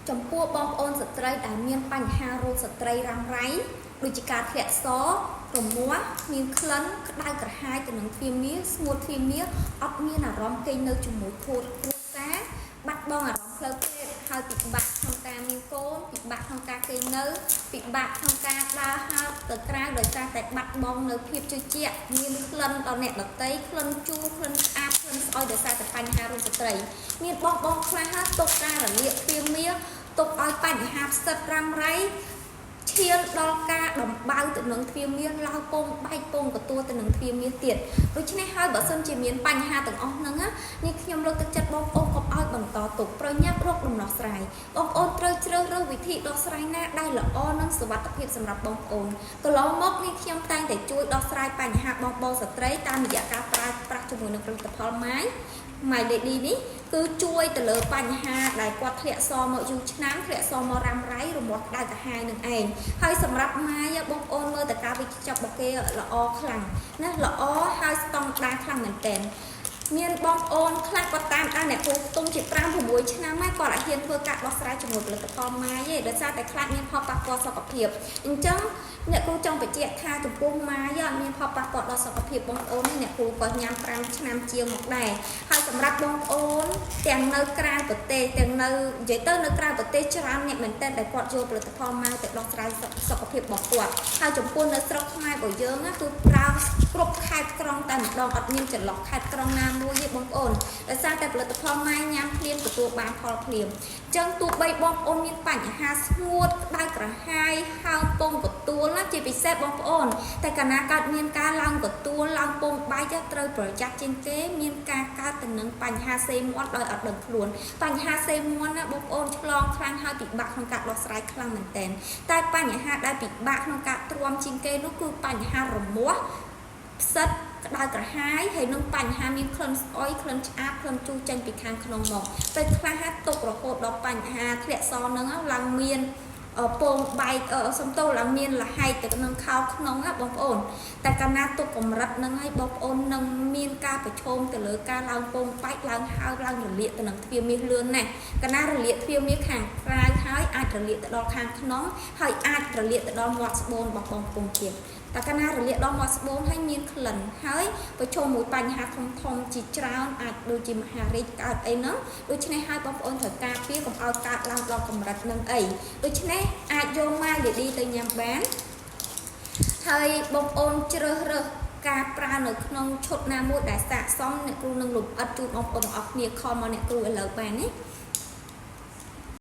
ចំពោះបងប្អូនស្ត្រីដែលមានបញ្ហារោគស្ត្រីរ៉ាំរ៉ៃដូចជាការធ្លាក់សរមាស់មានក្លិនក្តៅក្រហាយទៅនឹងទ្វារមាសស្ងួតទ្វារមាសអត់មានអារម្មណ៍គេងនៅជាមួយគ្រួសារបាត់បង់អារម្មណ៍ផ្លូវភេទហើយពិបាកក្នុងការមានកូនពិបាកក្នុងការគេងនៅពិបាកក្នុងការដើរហើរទៅក្រៅដោយសារតែបាត់បង់នៅភាពជឿជាក់មានក្លិនដល់អ្នកដទៃក្លិនជូរក្លិនស្អាតក្លិនស្អុយដោយសារតែបញ្ហារោគស្ត្រីមានបងបងខ្លះទុកការរលាកទ្វារមាសទុកឲ្យបញ្ហាផ្សិតរ៉ាំរ៉ៃឈានដល់ការដំបៅទៅនឹងទ្វារមាសឡើងពងបែកពងកទួលទៅនឹងទ្វារមាសទៀតដូច្នេះហើយបើសិនជាមានបញ្ហាទាំងអស់ហ្នឹងនេះខ្ញុំលើកទឹកចិត្តបងប្អូនកុំឲ្យបន្តទុកប្រញាប់រកដំណោះស្រាយបងប្អូនត្រូវជ្រើសរើសវិធីដោះស្រាយណាដែលល្អនិងសុវត្ថិភាពសម្រាប់បងប្អូនកន្លងមកនេះខ្ញុំតែងតែជួយដោះស្រាយបញ្ហាបងប្អូនស្ត្រីតាមរយៈការប្រើប្រាស់ជាមួយនឹងផលិតផលម៉ាយ My Lady នេះគឺជួយទៅលើបញ្ហាដែលគាត់ធ្លាក់សមកយូរឆ្នាំធ្លាក់សមករ៉ាំរ៉ៃរមាស់ក្តៅក្រហាយនឹងឯងហើយសម្រាប់ម៉ាយបងប្អូនមើលតែការវិចប់របស់គេល្អខ្លាំងណាល្អហើយស្តង់ដារខ្លាំងមែនទែនមានបងប្អូនខ្លះគាត់តាមដានអ្នកគ្រូខ្ទង់ជា5 6ឆ្នាំហើយគាត់អាចហ៊ានធ្វើការដោះស្រាយជាមួយផលិតផលម៉ាយទេដោយសារតែខ្លាចមានផលប៉ះពាល់សុខភាពអញ្ចឹងអ្នកគ្រូចង់បញ្ជាក់ថាចំពោះម៉ាយអត់មានផលប៉ះពាល់ដល់សុខភាពបងប្អូនទេអ្នកគ្រូក៏ញ៉ាំ5ឆ្នាំជាងមកដែរហើយសម្រាប់បងប្អូនទាំងនៅក្រៅប្រទេសទាំងនៅនិយាយទៅនៅក្រៅប្រទេសច្រើនអ្នកមែនទែនដែលគាត់យកផលិតផលម៉ាយទៅដោះស្រាយសុខភាពរបស់គាត់ហើយចំពោះនៅស្រុកខ្មែររបស់យើងគឺប្រើគ្រប់ខេត្តក្រុងតែម្ដងអត់មានចន្លោះខេត្តក្រុងណាមួយទេបងប្អូនដោយសារតែផលិតផលម៉ាយញ៉ាំភ្លាមទទួលបានផលភ្លាមអញ្ចឹងទោះបីបងប្អូនមានបញ្ហាស្ងួតក្តៅក្រហាយហើមពងកទួលណាជាពិសេសបងប្អូនតែកាលណាកើតមានការឡើងកទួលឡើងពងបែកត្រូវប្រយ័ត្នជាងគេមានការកើតទៅនឹងបញ្ហាសេមាត់ដោយអត់ដឹងខ្លួនបញ្ហាសេមាត់ណាបងប្អូនឆ្លងខ្លាំងហើយពិបាកក្នុងការដោះស្រាយខ្លាំងមែនទែនតែបញ្ហាដែលពិបាកក្នុងការទ្រាំជាងគេនោះគឺបញ្ហារមាស់ផ្សិតក្តៅក្រហាយហើយនឹងបញ្ហាមានក្លិនស្អុយក្លិនឆ្អាបក្លិនជូរចេញពីខាងក្នុងមកពេលខ្លះទុករហូតដល់បញ្ហាធ្លាក់សនឹងឡើងមានពងបែកសំទោសឡើងមានលហែកទៅក្នុងខោក្នុងណាបងប្អូនតែកាលណាទុកកម្រិតហ្នឹងហើយបងប្អូននឹងមានការប្រឈមទៅលើការឡើងពងបែកឡើងហើឡើងរលាកទៅនឹងទ្វារមាសលឿនណាស់កាលណារលាកទ្វារមាសខាងក្រៅហើយអាចរលាកទៅដល់ខាងក្នុងហើយអាចរលាកទៅដល់មាត់ស្បូនរបស់បងប្អូនទៀតតែកាលណារលាកដល់មាត់ស្បូនហើយមានក្លិនហើយប្រឈមមួយបញ្ហាធំធំជាច្រើនអាចដូចជាមហារីកកើតអីហ្នឹងដូច្នេះហើយបងប្អូនត្រូវការពារកុំឲ្យកើតឡើងដល់កម្រិតនឹងអីដូច្នេះអាចយក My Lady ទៅញ៉ាំបានហើយបងប្អូនជ្រើសរើសការប្រើនៅក្នុងឈុតណាមួយដែលស័ក្តិសមអ្នកគ្រូនឹងលំអិតជូនបងប្អូនទាំងអស់គ្នាខលមកអ្នកគ្រូឥឡូវបានណា។